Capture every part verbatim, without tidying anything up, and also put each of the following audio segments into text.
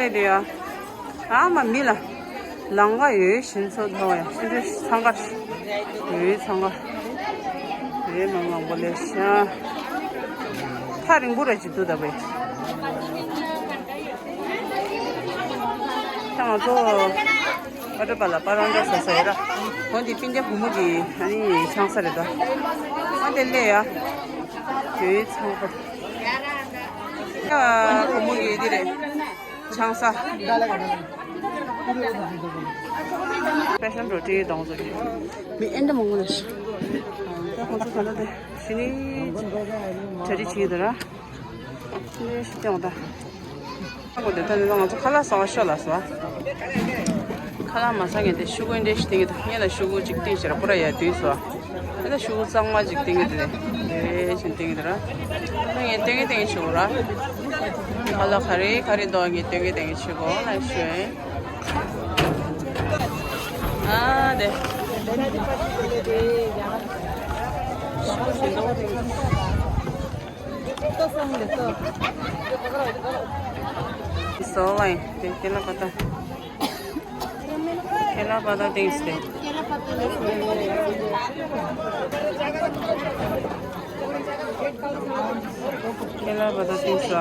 དེ་ཡ། ཨ་མ་མི་ལ། ལང་ཀ་ཡོད་ཤིན་ཚོ་ཐོ་ཡ་ཤིན་ཚོ་འཚང་ཁ། ཡོད་འཚང་ཁ། ཡོད་མ་མང་པོ་ལས་ཤ། ཐག་རིང་པོ་ར་ཅིག་འདུག་ད་བས། ད་ང་ཚོ་ཨ་ཏྲ་པ་ལ་པ་རང་འདྲ་ས་ས་ཡ་ར། འོན་ཏེ་སྤུན་ཀྱག་བུ་མོ་གི་ཨ་ནི་ཆང་ས་རེད་ད། ཨ་དེ་ལས་ཡ། ཡོད་འཚང་ཁ། ཡ་བུ་མོ་གི་འདི་རེད། ཆང་ས། ཕེ་ཤོན་རོ་ཊི་དང་ཚོ་གི་མི་ཨེ་འདྲ་མང་པོ་ལ་ཤི། ད་ཁོང་ཚོ་ག་ལ་དེ་ཤི་ནི་གྲ་སྒྲིག་བྱེད་ཀྱི་འདུག་ར། ནི་ཤི་ཀྱང་ད། ཁ་གོ་དེ་ད་ནི་ང་ཚོ་ཁ་ལག་ཟ་བ་ཤོག་ལ་ཟ། ཁ་ལག་མ་ཟ་ངས་དེ་ཤུ་གུ་འདྲ་ཞིག་སྟེང་གི་ད་ངས་ལ་ཤུ་གུ་ཅིག་སྟེང་ཞེ་ར་པོ་ར་ཡ་དུས་སོ། ཨ་ད་ཤུ་གུ་གཙང་མ་ཅིག་སྟེང་གི་དེ་ལས་རེ་ཞིག་སྟེང་གི་དེ་ར། ད་ངས་སྟེང་གི་སྟེང་གི་ཤུ་གུ་ར། ཁ་ལག་ག་རེ་ག་རེ་འདུག་ངས་སྟེང་གི་སྟེང་གི་ཤུ་གུ་ལ་ཤོད། ཨ་དེ། སོ་ལའི་དེ་ཁེ་ལ་པ་ཏ། ཁེ་ལ་པ་ཏ་ཏིང་སི་ཏེ། ཁེ་ལ་པ་ཏ་ཏིང་སི་ལ།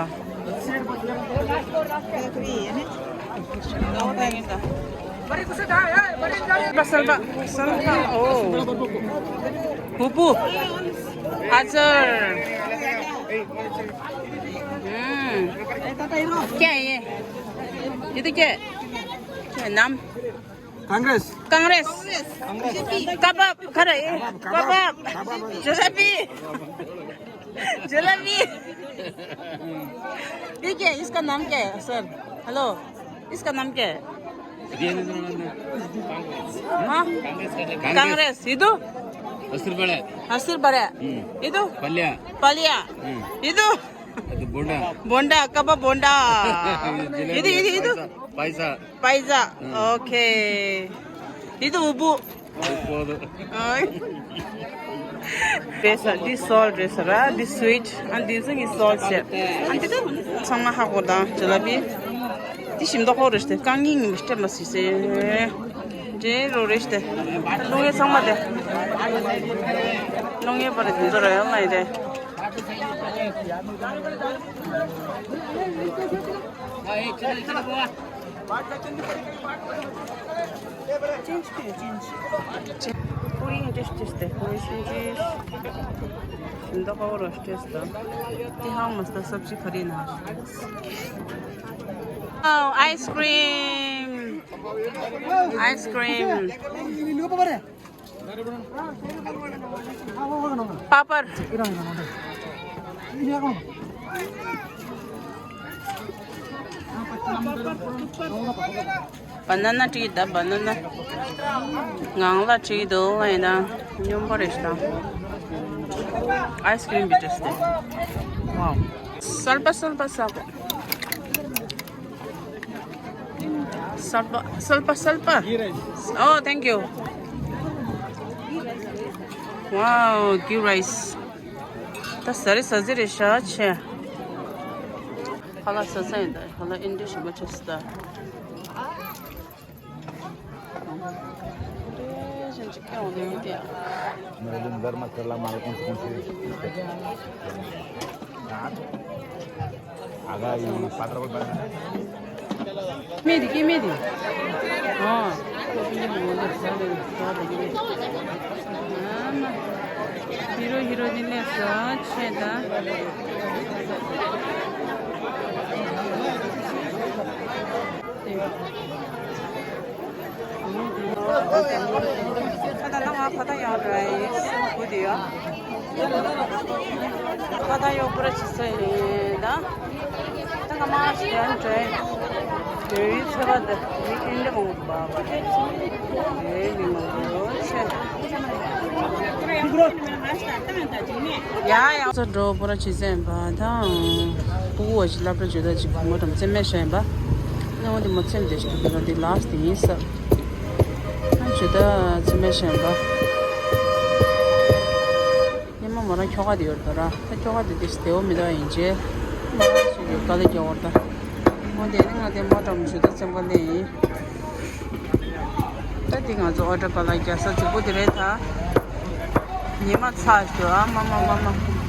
སལ་པ་སལ་པ་སལ་པ། ཨོ། བུ་བུ། ཨ་ཙར། ཨུམ། क्या है ये? ये तो क्या है? क्या है नाम? कांग्रेस। कांग्रेस। कबाब खा रहे हैं। कबाब। जलेबी। जलेबी। ये क्या है? इसका नाम क्या है सर? हेलो। इसका नाम क्या है? हाँ? कांग्रेस। Congress. Itu? Hasirbara. Hasirbara. Hmm. Itu? Palya. Palya. Hmm. Itu? Itu bonda. Bonda, kebab bonda. Jalebi. Itu, itu, itu? Paisa. Paisa. Paisa. Hmm. Okay. Itu ubu. Ubu. Oi. This, this salt, this, right? This sweet. And this thing is salt, yeah. And this ཚང་མ་ཧ་གོ་དང་ཇི་ལ་བི། འདི་ཞིམ་མདོག་ཁོག་རེད་དེ་རྐང་གཉིས་ཉིན་མི་སྤྲད་མ་སྲིད་སེ། འདྲེ་རོ་རེད་དེ། རླུང་ངེ་ཚང་མ་དེ། རླུང་ངེ་པ་རེད་དེ་ཚོ་ར་ཡང་ལ་ཡི་དེ། Change ཀྱི་change. पूरी interest test है, पूरी इंटरेस्ट। इन दो का और टेस्ट था। ती हाँ मस्त सब्जी खरी ना। Oh, ice cream. Ice cream. Papad. Banana tea ད་banana ངང་ལ་tea འདུག་ལ་ཡིན་ན་སྙོམས་པོ་རེད་ཤག Ice cream བི་ཏྲེས་ཏེ། Wow. གསལ་པ་གསལ་པ་གསལ་པ། གསལ་པ་གསལ་པ་གསལ་པ། Oh, thank you. Wow, ghee rice. ད་ཟ་རེ་ཟ་ཟི་རེད་ཤག་ཆེ། ཧ་ལ་ཟ་ས་ཡིན་ད་ཧ་ལ་ཨིན་ཏྲི་ཞིམ་པོ་ཆགས་སི་ད། मेरे दिन घर में चला मारो कौन से कौन से आगा ये पात्र को बना। मेरी के मेरी। हाँ। हीरो हीरोइन ले सच है दा। ཁ་ད་ལ་ང་ཁ་ད་ཡང་རེད་ཡིག་སུ་གུ་དེ་ཡ། ཁ་ད་ཡོག་པོ་ར་ཆི་ས་ཡིན་ད། ད་ང་མ་ཞིག་ཡང་རེད། དེ་ཡི་ཚེ་བ་དེ་མི་ཨིན་དེ་མང་པོ་བ་བ་རེད། དེ་མི་མང་པོ་ཆེ། ཡ་ཡ། ཚོ་འགྲོ་པོ་ར་ཆི་ས་ཡིན་པ་དང་། སྤུ་གུ་བ་ཞིག་སློབ་གྲྭ་བརྗོད་ད་ཅིག་བུ་མོ་དང་རྩེད་མོ་ཤ་ཡིན་པ། ནང་དེ་མོ་ཚེམ་དེ་ཞིག་དེ་ལ་དེ་ལགས་དེ་ཡིན་ས། ཨ་ཇི་ལྟར་ཚེ་མེད་གཞན་པ། ཉི་མ་མོ་རང་ཁྱོ་ག་དེ་ཡོད་དོ་ར། ད་ཁྱོ་ག་དེ་དེ་ཞིག་དེའོ་མི་འདུག་ཡིན་ཅེ། མོ་རང་ཞིག་ཡོད་དཀའ་ལས་རྒྱག་བར་ད། མོ་དེ་ནི་ང་དེ་མོ་འགྲམ་ཞུ་ད་ཆེན་པོ་ནས་ཡིན། ད་དེ་ང་ཚོ་ཨོ་ཏྲ་པ་ལ་རྒྱ་ས་རྫིག་པོ་དེ་རེད་ད། ཉི་མ་ཚ་ཞུ་ཨ་མ་མ་མ་མ།